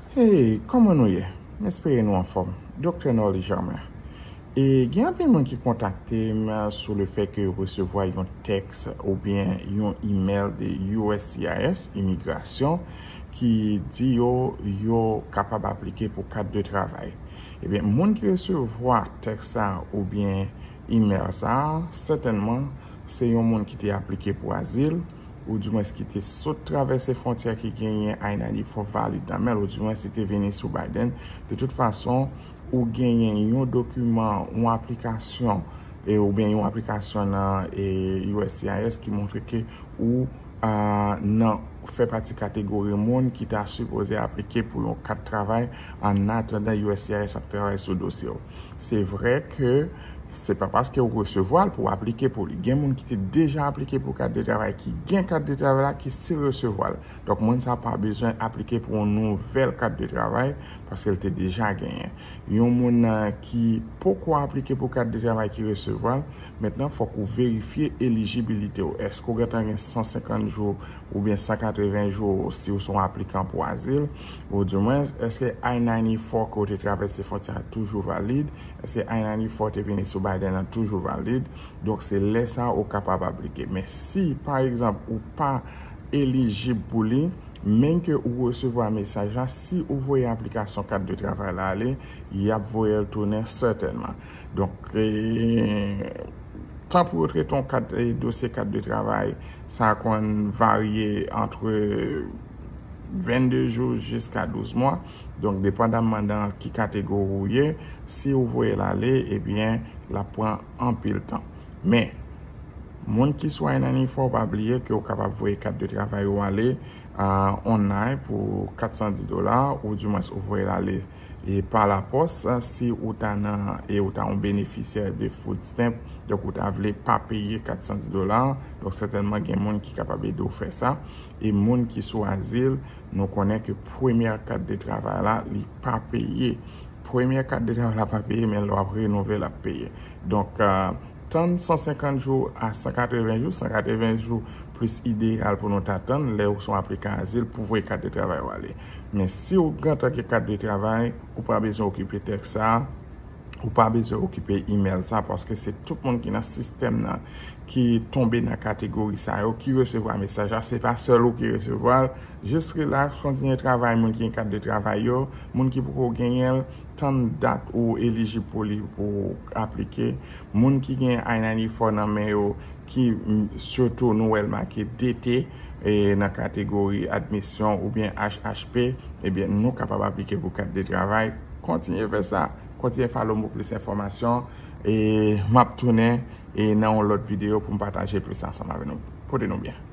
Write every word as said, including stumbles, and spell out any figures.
Hey, kòman nou ye? M espere nou anfòm. Doktè Norly Germain. E gen anpil moun ki kontakte m sou le fè ke yo resevwa yon tèks oubyen yon imèl de U S C I S, imigrasyon, ki di yo, yo kapab aplike pou kat de travay. Ebyen, moun ki resevwa tèks sa oubyen imèl sa, sètènman, se yon moun ki te aplike pou azil, oudimwens ki te sot travèse fwontyè ki genyen I ninety-four valid nan men l, oudimwens li te vini sou Biden. De tout fason, ou genyen yon dokiman, yon aplikasyon, e, oubyen yon aplikasyon nan e, U S C I S ki montre ke ou a, nan fè pati kategori moun ki ta sipoze aplike pou yon kat travay an atandan U S C I S ap travay sou dosye w. Se vre ke se pa paske w resevwa l pou w aplike pou li. Gen moun ki te deja aplike pou kat de travay, ki gen kat de travay la, ki still resevwa l. Donk, moun sa pa bezwen aplike pou yon nouvèl kat de travay paske l te deja genyen. Yon moun a, ki poko aplike pou kat de travay ki resevwa l, mentnan fòk ou verifye elijibilite w. Èske w gentan gen san senkant jou oubyen san katreven jou si w se yon aplikan pou azil? Oudimwens, èske I ninety-four ke w te travèse fwontyè a toujou valid? Èske I ninety-four te vini sou Biden nan toujou valid? Donk, se lè sa a ou kapab aplike. Men si, pa egzanp, ou pa elijib pou li, men ke ou resevwa mesaj la, si ou voye aplikasyon kat de travay la ale, y ap voye l tounen sètènman. Donk, e, tan pou yo trete yon kat, e, dosye kat de travay, sa konn varye antre vennde jou jiska douz mwa. Donk, depandamman nan ki kategori ou ye, si ou voye l ale, ebyen, l ap pran anpil tan. Men, moun ki sou I ninety-four, pa bliye ke ou kapab voye kat de travay ou ale a, online pou kat san dis dola, oudimwens ou voye l ale e pa lapòs, si ou ta nan, e ou ta yon benefisyè de food stamp, donk ou ta vle pa peye kat san dis dola, donk sètènman gen moun ki kapab ede w fè sa. E moun ki sou azil, nou konnen ke premyè kat de travay la, li pa peye. Premyè kat de travay la pa peye, men lè w ap renouvle, l ap peye. Donk, a, tann san senkant jou a san katreven jou, san katreven jou plis ideyal pou nou ta tann lè ou se yon aplikan azil pou voye kat de travay ou ale. Men si w gen antanke kat de travay, ou pa bezwen okipe tèks sa a, ou pa bezwen okipe imèl sa, paske se tout moun ki nan sistèm nan ki tonbe nan kategori sa yo, ki resevwa mesaj la. Se pa sèl ou ki resevwa l. Jis rilaks, kontinye travay moun ki gen kat de travay yo, moun ki poko genyen l, tann dat ou elijib pou li pou w aplike. Moun ki gen I ninety-four nan men yo, ki, m, sitou nou wè l make D T, e, nan kategori admisyon oubyen H H P, ebyen, nou kapab aplike pou kat de travay. Kontinye fè sa. Kontinye follow m pou plis enfòmasyon. E m ap tounen, e, nan yon lòt videyo pou m pataje plis ansanm avè nou. Pote nou byen.